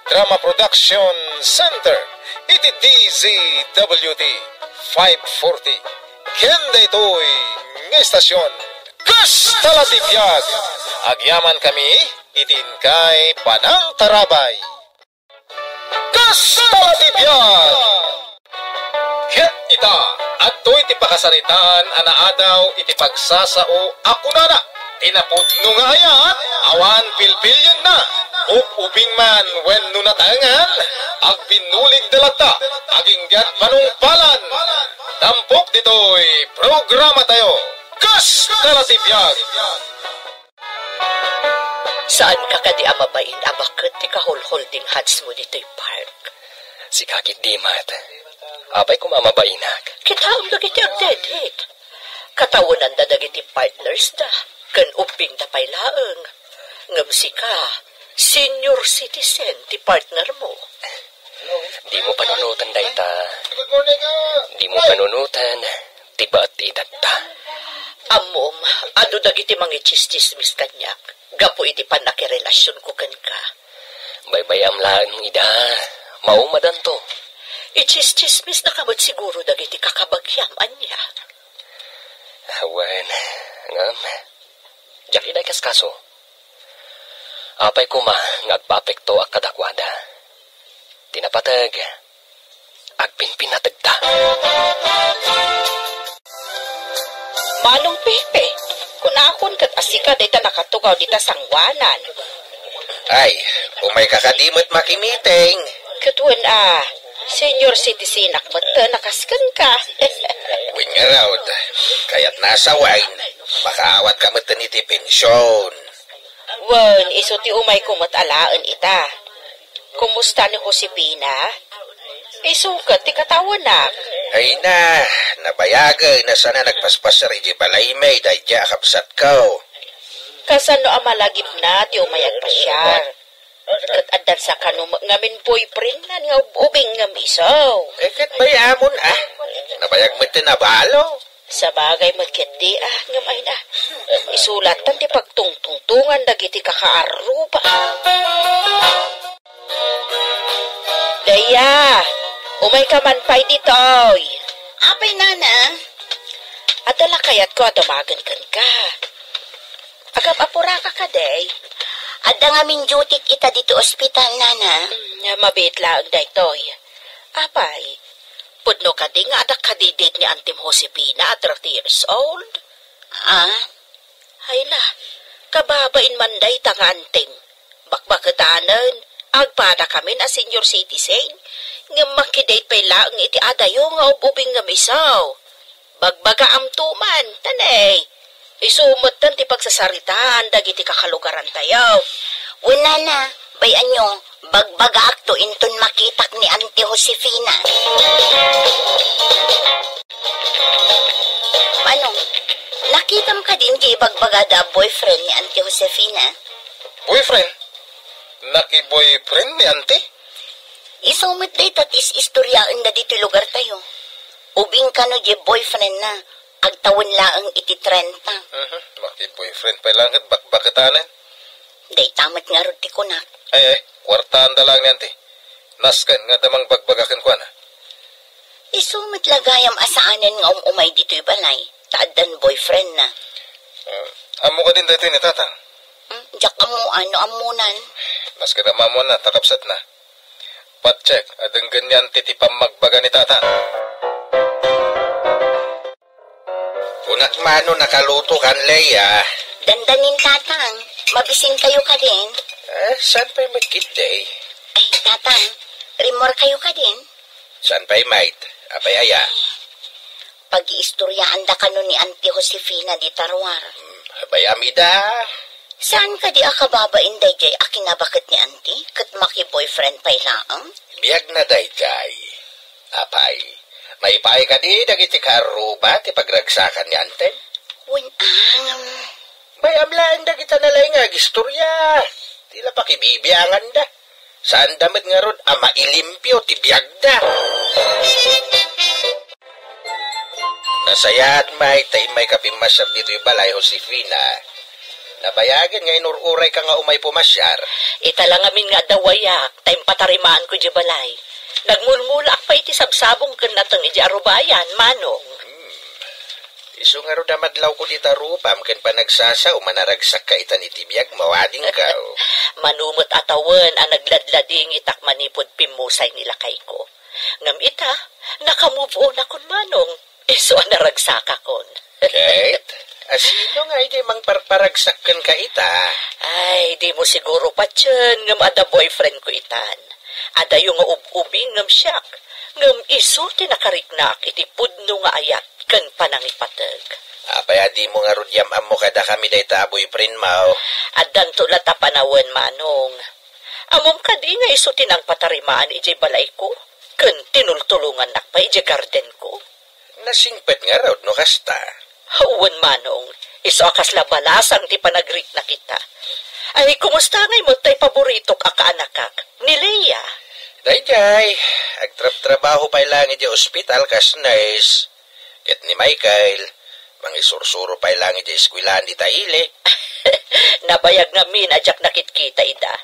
Drama Production Center iti D Z W T five forty. Ken daytoy nga estasion, Kasta la ti biag! Agyaman kami iti inkay panangtarabay. Kasta la ti biag! Ket ita, adtoy ti pakasaritaan a naadaw iti pagsasao a kunana, ti napudno nga ayat, awan pilpilienna, ub-ubing man wenno nataengan, agbinnulig da latta, aginggat panungpalan. Tampok ditoy programatayo, Kasta la ti biag! Saanka kadi a mabain a baket ti kahulholding handsmo ditoy park? Sika ketdi met. Apay koma a mabainak? Kitaem dagiti agdedit. Katawenanda dagiti partnersda, ken ubbingda pay laeng. Ngem sika, senior citizen ti partnermo. Dimo panunoten dayta. Dimo panunoten ti baet ti edatta. Ammom, adu dagiti mangitsistsismis kaniak gapu iti pannakirelasionko kenka. Baybay-am laeng ida. Maumadanto. Itsistsismisda ka met siguro dagiti kakabagiam, ania? Wen, ngem, diak ida ikaskaso. Apay koma nga agpaapektoak kadakuada? Ti napateg, agpinpinategda. Manong Pepe, kunakon ket a sika dayta nakatugaw dita sangoanan. Ay, umayka kadi met makimiting? Ket wen a, senior citizenak met a kas kenka. Wen ngarud, kayatna a sawen, makaawatka met iti pension. Wen, isu ti umayko met alaen ita. Kumusta ni Josefina? Isu ket ti katawenak. Ay na, nabayagen a saan a nagpaspasiar idiay balaymi daydiay a kabsatko. Kasano a malagipna ti umay agpasiar? Ket addan sa kano met ngamin boyfriendna nga ub-ubing ngem isu. Eh, ket bay-amon, ah. Nabayag met ti nabalo. Sabagay met ketdi, ah, ngem ay na. Isu lattan ti pagtungtungtongan dagiti kakaarruba. Daya, umayka man pay ditoy. Apay, nana? Adda la kayatko a dumagen kenka. Agap-apuraka kadi? Adda ngamin duty ita ditoy ospital, nana. Mm, mabiit laeng daytoy. Apay, pudno kadi nga adda kadi date ni Antim Josefina a thirty years old? Ah? Ay na, kababain man dayta nga antim. Bakbaketanen, agpadakamin a senior citizen, ngem makidate pay laeng iti adayo nga ub-ubing ngem isu. Bagbagaamto man, tanay. Isu metten ti pagsasaritaan dagiti kakalugarantayo. Wen, nana, bay-anyo, bagbagaakto inton makitak ni Auntie Josefina. Manong, nakitam kadi diay ibagbagada a boyfriend ni Auntie Josefina? Boyfriend? Nakiboyfriend ni Auntie? Isu met dayta ti is-istoriaenda ditoy lugartayo. Ubing kano diay boyfriendna, agtawen laeng iti trenta. Mhm, makiboyfriend pay laeng ket bakbaketanen. Dayta met ngarud ti kunak. Ay, ay, kuartaanda laeng ni Auntie. Nasken nga adda mangbagbaga kenkuana. Isu met la gayam a saanen nga um-umay ditoy balay, ta addan boyfriendna. Ah, ammo kadin daytoy ni Tatang? Hmm, diak ammoan no ammonan. Nasken a maammoanna, ta kabsatna. Patchek, a denggen ni Auntie ti pammagbaga ni Tatang. Kunak mano nakaluto kan, Leia. Dandanin, Tatang. Mabisinkayo kadin? Eh, saan pay met ketdi? Ay, Tatang, rimmuarkayo kadin? Saan pay met? Apay aya? Pag-iistoryaanda kano ni Auntie Josefina dita ruar. Hmm, bay-am ida. Saan kadi a kababain daydiay a kinabaket ni Auntie ket makiboyfriend pay laeng? Biagna daydiay. Apay, maipaay kadi dagiti kaarruba ti pagragsakan ni Auntie? Wen, angam. Bay-am laeng dagita nalaing nga agistorya. Ti la pakibibianganda. Saanda met ngarud a mailimpio ti biagda. Nasayaat met ta immayka pimmasiar ditoy balay, Josefina. Nabayagen nga inur-urayka nga umay pumasiar. Ita la ngamin nga adda wayak, ta impatarimaanko idiay balay. Nagmulmulaak pay iti sabsabong ken nateng idiay arubayan, Manong. Hmm. Isu ngarud a madlawko dita rupam ken panagsasaom a naragsakka itan iti biagmo, adingko. Mano met a tawen a nagladladingitak manipud pimmusay ni lakayko. Ngem ita, naka-move on akon, Manong. Isu a naragsakakon. Ket, asino nga idi mangparparagsak kenka ita? Ay, dimo siguro patien ngem adda boyfriend ko itan. Adayo nga ub-ubing ngem siak, ngem isu ti nakariknaak iti pudno nga ayat ken panangipateg. Apay a dimo ngarud yam-ammo kadakami dayta a boyfriendmo? Addanto latta panawen, Manong. Ammom kadi nga isu ti nangpatarimaan idiay balayko, ken tinultulongannak pay idiay gardenko. Nasingpet ngarud no kasta. Wen, Manong, isu a kasla balasang ti panagriknak ita. Ay, kumusta ngay met tay paboritok a kaanakak, ni Lea? Daydiay, agtrabtrabaho pay laeng idiay ospital kas nurse. Ket ni Michael, mangisursuro pay laeng idiay eskuelaan dita ili. Nabayag ngamin a diak nakitkita ida.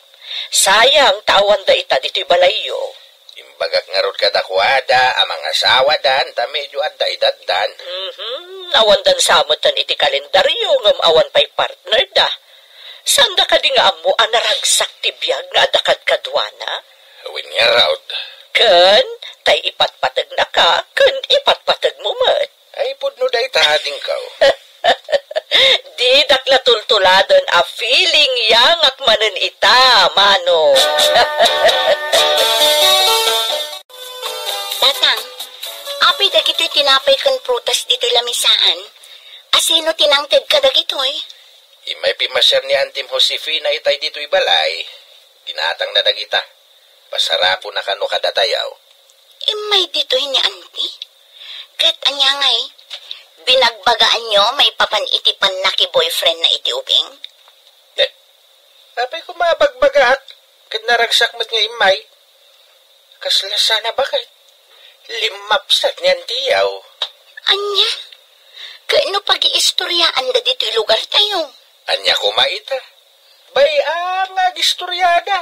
Sayang ta awanda ita ditoy balayyo. Imbagak ngarud kadakuada a mangasawadan ta medio adda edaddan. Mhm. Awandan sa metten iti kalendaryo ngem awan pay partnerda. Saanda kadi nga ammo a naragsak ti biag nga adda kadkaduana? Wen ngarud. Ken, tay ipatpategnaka, ken ipatpategmo met. Ay, pudno dayta, adingko. Didak la tultuladen a feeling yangak manen ita, Manong. Tatang, apay dagitoy tinapay ken prutas ditoy lamisaan? Asino ti nangted kadagitoy? Immay pimmasiar ni Antim Josefina itay ditoy balay. Ginatangna dagita. Pasarapona kano kadatayo. Immay ditoy ni Anti? Ket ania ngay, binagbagaanyo maipapan iti pannaki-boyfriendna iti ubing? Eh, apay koma a bagbagaak, ket naragsak met nga immay. Kasla sana baket. Limmapsat ni Antiyo. Ania? Ket no pagiistoryaanda ditoy lugartayo? Ania koma ita? Bay-am nga agistoryada.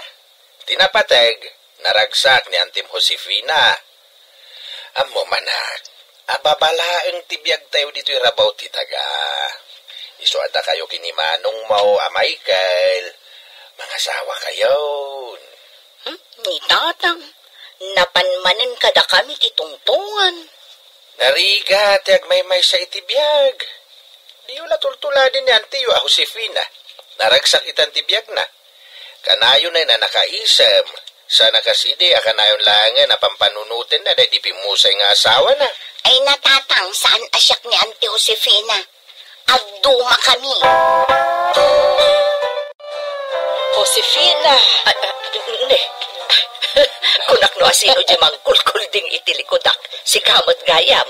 Ti napateg, naragsak ni Antim Josefina. Ammo manak, a babalaeng ti biagtayo ditoy rabaw ti daga. Isu a dakayo ken ni manongmo a Michael, mangasawakayon. Hmm? Ni Tatang, napan manen kadakami ti tungtongan. Narigat ti agmaymaysa iti biag. Diyo la tultuladen ni Antiyo a Josefina. Naragsak itan ti biagna. Kanayon a nakaisem, sana kas idi a kanayon laengen a pampanunotenna daydi pimmusay nga asawana. Ay, Tatang, saan a siak ni Anti Josefina. Agdumakami. Josefina! Ah, ah, ne. Kunak no asino di mangkulkulding iti likudak. Sika met gayam.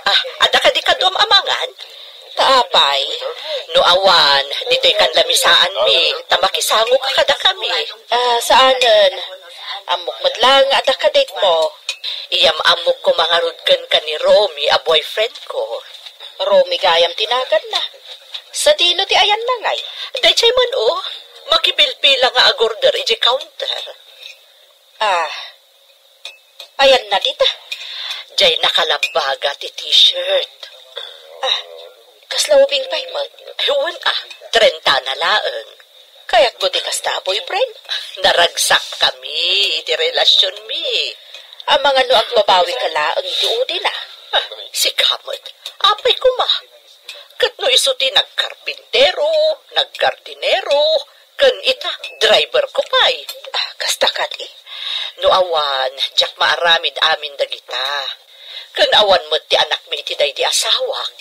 Ah, adda kadi kaduam a mangan? Ta apay? No awan, ditoy kan lamisaanmi, ta makisangoka kadakami. Ah, saanen. Ammok met laeng nga adda kaditmo. Iyam-ammok koma ngarud kenka ni Romy a boyfriend ko. Romy gayam ti naganna. Sadino ti ayanna ngay? Daydiay man, o. Makipilpila nga agorder idiay counter. Ah, ayanna dita? Diay nakalabbaga ti t-shirt. Ah, kasla ubing pay met? Wen a, trenta na laeng. Kayatmo ti kasta a boyfriend? Naragsakkami iti relasionmi. Amangan no agbabawika laeng iti udina. Ah, sika met. Apay koma. Ket no isu ti nagkarpintero, naggardinero, ken ita, driver ko pay. Ah, kasta kadi? No awan, diak maaramid amin dagita. Ken awan met ti anakmi iti daydi asawak.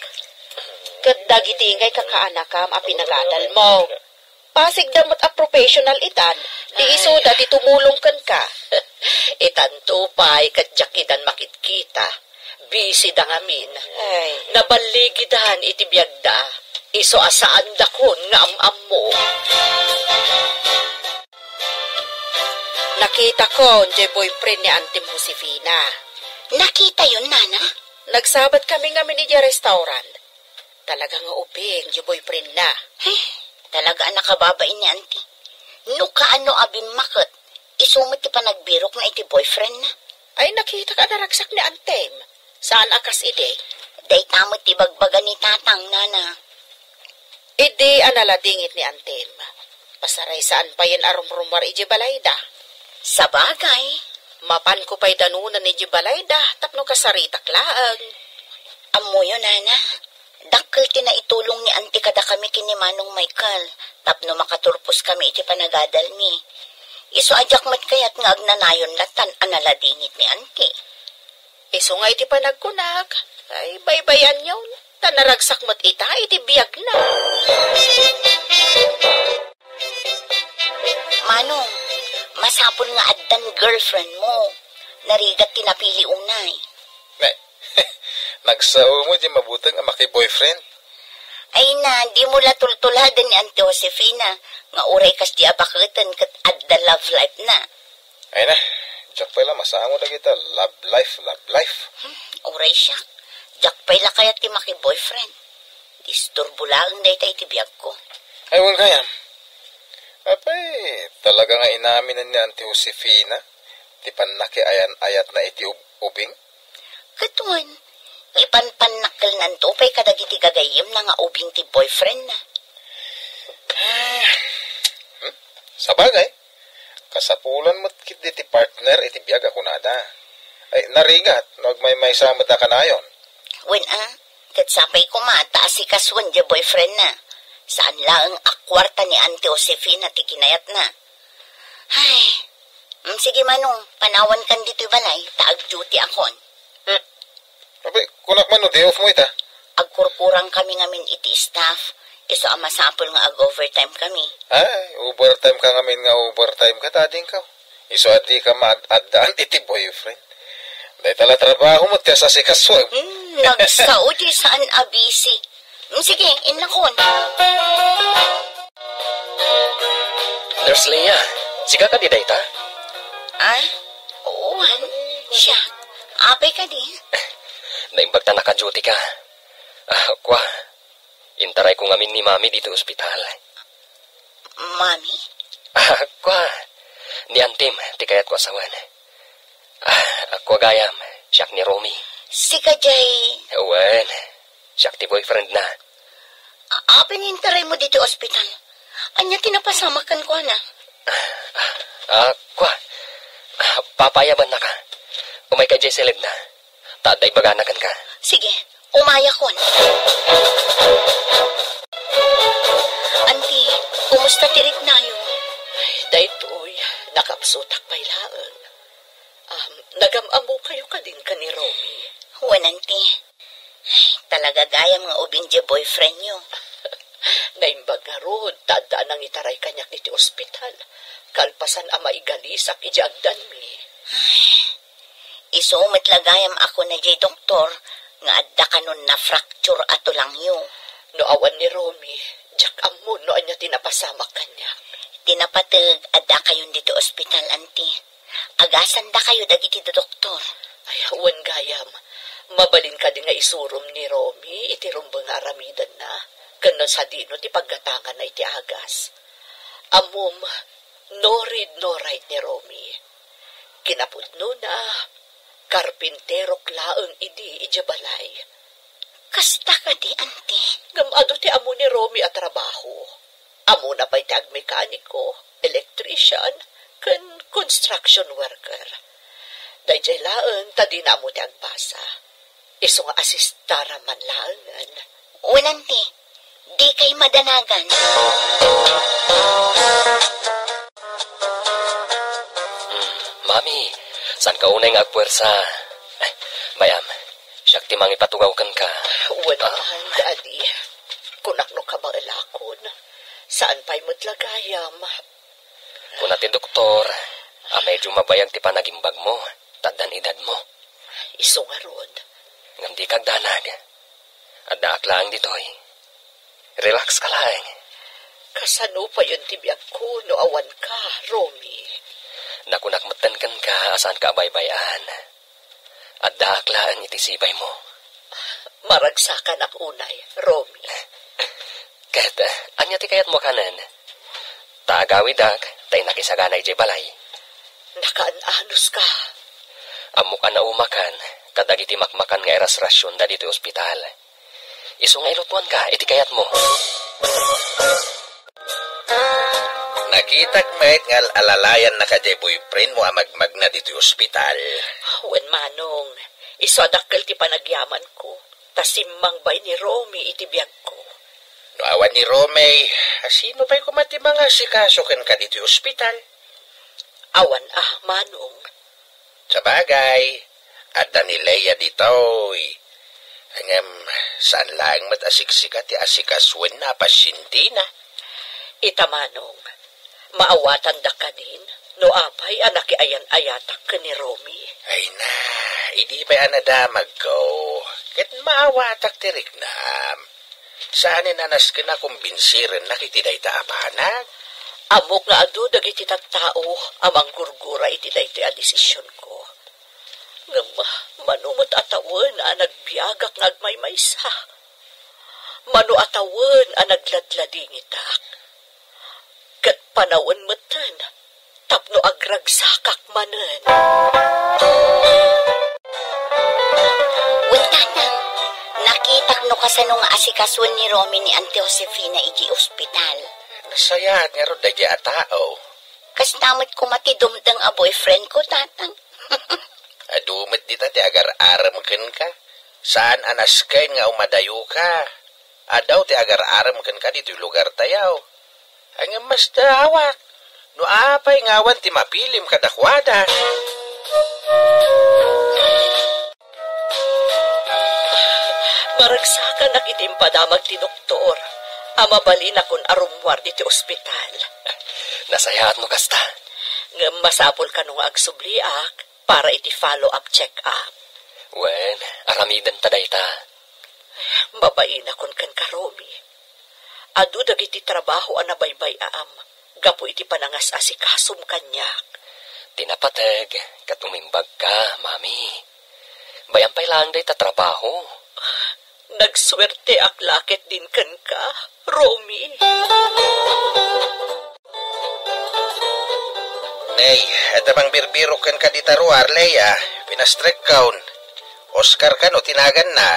Ket dagiti ngay kakaanakam a pinagadalmo. Pasigda met a professional itan, di isuda ti tumulong kenka. Itanto pay ket diak idan makitkita. Busy da ngamin. Ay. Naballigidan iti biagda. Isu a saandakon nga am-ammo. Nakitakon diay boyfriend ni Antim Josefina. Nakitayon, Nana? Nagsabat kami ngamin idiay restaurant. Talaga nga ubing diay boyfriendna. Eh, talaga a nakababain ni Anti. No kaano a bimmaket, isu met ti panagbirokna iti boyfriendna. Ay, nakitak a naragsak ni Antem. Saan a kas idi? Dayta met ti ibagbaga ni Tatang, Nana. Idi analadingit ni Antim, pasaraysaanna payen a rumrumuar idiay balayda. Sabagay. Mapanko pay danunan idiay balayda tapno kasaritak laeng. Ammoyo, Nana, dakkel ti naitulong ni Anti kadakami ken ni Manong Michael tapno makaturposkami iti panagadalmi. Isu a diak met kayat nga agnanayon latta a naladingit ni Anti. Isu nga iti panagkunak, ay, baybay-anyo, ta naragsak met ita iti biagna. Manong, masapul nga addan girlfriend mo. Narigat ti napili unay. Ne, nagsao mo di mabuteng a maki-boyfriend? Ay na, di mo la tultuladen ni Auntie Josefina nga uray kasdi a baketen ket adda love life na. Ay na, diak pay la masango dagita love life, love life. Hmm, uray siak. Diak pay la kayat ti maki-boyfriend. Disturbo laeng dayta iti biagko. Ay, wen gayam. Apay, talaga nga inaminen ni Auntie Josefina ti pannakiayan-ayatna iti ub-, ubing? Ket wen, ipanpannakkelnanto pay kadagiti gagayyemna nga ubing ti boyfriendna. Hmm? Sabagay, kasapulan met ketdi ti partner iti biag a kunada. Ay, narigat no agmaymaysa met a kanayon. Wen a, ket sapay koma ta asikasuen diay boyfriendna. Saan laeng a kuarta ni Auntie Josefina ti kinayatna. Ay, mm, sige Manong, panawankan ditoy balay, ta ag-duty akon. Hmm. Apay, kunak man no day off mo ita? Agkurkurang kami ngamin iti staff, isu a masapul nga ag-overtime kami. Ay, overtime ka ngamin nga overtime ka, tadingko. Isu a dika maad-addaan iti boyfriend. Dayta la trabaho mo, ti asasikaso. Hmm, nagsao di saan a busy. Hmm, sige, innakon. Nurse Leah, sika kadi dayta? Ay, oo, siak. Apay kadi? Naimbag ta naka-duty ka. Ah, kwa, intarayko ngamin ni Mami ditoy ospital. Mami? Ah, kwa, ni Antim, ti kayatko a sawen. Ah, kwa gayam, siak ni Romy. Sika jay? Wen, siak ti boyfriend na. A-, apay nga intaraymo ditoy ospital? Ania ti napasamak kenkuana? Ah, kwa, ah, papaayabannaka. Umayka jay silidna. Ta adda ibagana kenka. Sige, umayakon. Anti, kumusta ti riknayo? Ay, daytoy, nakapsutak pay laeng. Um, nagam-ammokayo kadin ken ni Romy? Wen, Anti. Ay, talaga gayam nga ubing diay boyfriendyo. Naimbag ngarud, ta adda a nangitaray kaniak iti ospital. Kalpasan a maigalisak idiay agdanmi. Ay, isu met la gayam a kuna diay doktor nga adda kanon na-fracture a tulangyo. No awan ni Romy, diak ammo no ania ti napasamak kaniak. Ti napateg, addakayon ditoy ospital, Anti. Agasandakayo dagiti doktor. Ay, wen gayam. Mabalin kadi nga isurom ni Romy iti rumbeng nga aramidenna, ken no sadino ti paggatanganna iti agas. Ammom, no read, no write ni Romy. Kinapudnona, karpinterok laeng idi idiay balay. Kasta kadi, Anti? Ngem adu ti ammo ni Romy a trabaho. Ammona pay ti agmekaniko, electrician, ken construction worker. Daydiay laeng ta dina ammo ti agbasa. Isu nga asistara man laengen. Wen, Anti, dikay madanagan. Hmm, Mami, saanka unay nga agpuersa? Eh, bay-am, siak ti mangipatugaw kenka. Wen, ah, Daddy. Kunak no kabaelakon. Saan pay met la gayam. Kuna ti doktor a medyo mabayag ti panagimbagmo, ta addan edadmo. Isu ngarud. Ngem dika agdanag. Addaak laeng ditoy. Relax ka laeng. Kasano payen ti biagko no awan ka, Romy? Nakunak metten kenka a saanka a baybay-an. Addaak laeng iti sibaymo. Maragsakanak unay, Romy. Ket, eh, ania ti kayatmo a kanen? Ta agawidak, ta innak isagana idiay balay. Nakaan-anos ka. Ammok a naumakan, kadagiti makmakan nga irasrasionda ditoy ospital. Isu nga ilutuanka iti kayatmo. Nakitak met nga al-alalayanna kadiay boyfriendmo a magmagna ditoy ospital. Wen, Manong, isu a dakkel ti panagyamanko, ta simmangbaen ni Romy iti biagko. No awan ni Romy, a sino pay koma ti mangasikaso kenka ditoy ospital? Awan a, Manong. Sabagay, adda ni Lea ditoy. Ngem, saan laeng met a siksika ti asikasoenna a pasientina. Ita, Manong, maawatanda kadin no apay a nakiayan-ayatak ken ni Romy. Ay na, idi pay a nadamagko, ket maawatak ti riknam. Saanen a nasken a kumbinsirennak iti dayta a banag. Ammok nga adu dagiti tattao a manggurgura iti daytoy a desisionko. Ngem mano met a tawen a nagbiagak nga agmaymaysa. Mano a tawen a nagladladingitak. Ket panawen metten tapno agragsakak manen. Wen, Tatang, nakitak no kasano nga asikasoen ni Romy ni Auntie Josefina iti ospital. Nasayaat ngarud daydiay a tao. Kasta met koma ti dumteng a boyfriend ko, Tatang. Adu met dita ti agar-arem kenka. Saan a nasken nga umadayoka. Adu ti agar-arem kenka ditoy lugartayo. Ngem masdaawak no apay nga awan ti mapilim kadakuada. Maragsakanak iti impadamag ti doktor a mabalinakon a rummuar iti ospital. Nasayaat no kasta. Ngem masapul kano nga agsubliak para iti follow-up check-up. Wen, aramidenta dayta. Mabainakon kenka, Romy. Adu dagiti trabaho a nabaybay-am gapu iti panangas-asikasom kaniak. Ti napateg, ket umimbagka, Mami. Bay-am pay laeng dayta trabaho. Nagsuerteak la ketdin kenka, Romy. Nay, adda pangbirbirok kenka dita ruar, Lea. Pinastrekkon. Oscar kano ti naganna?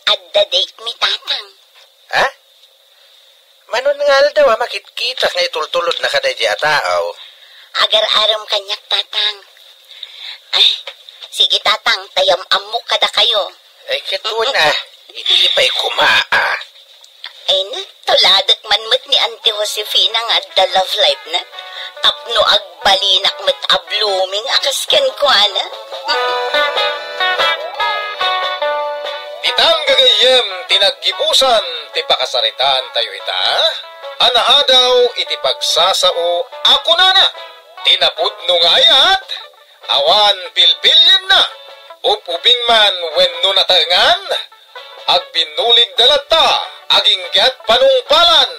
Adda date mi, Tatang. Ha? Manon nga aldaw a makitkitak nga itultulodna kadaydiay a tao? Agar-arem kaniak, Tatang. Ay, sige, Tatang, ta yam-ammok kadakayo. Ay, ket wen a, idi pay koma, a. Ay na, tuladek man met ni Auntie Josefina nga adda love life na. Tapno agbalinak met a blooming a kas kenkuana. Ditan gagayyem ti naggibusan ti pakasaritaan tayo ita, a naadaw iti pagsasao a kunana, ti napudno nga ayat, awan pilpilienna, ub-ubing man wenno nataengan, agbinnuligda latta agingga panungpalan.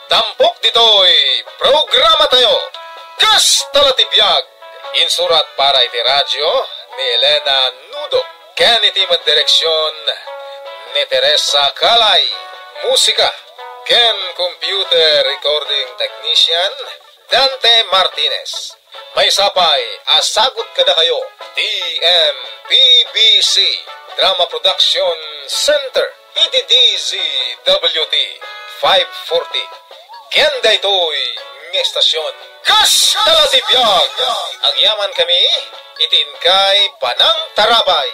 Tampok ditoy programa tayo, Kasta la ti Biag. Insurat para iti radio ni Elena Nudo, ken iti met direksion ni Teresa Calay. Musika ken computer recording technician, Dante Martinez. Maysa pay a sagut kadakayo ti M P B C Drama Production Center iti D Z W T five forty. Ken daytoy nga estasion, Kasta la ti Biag. Agyaman kami iti inkay panangtarabay.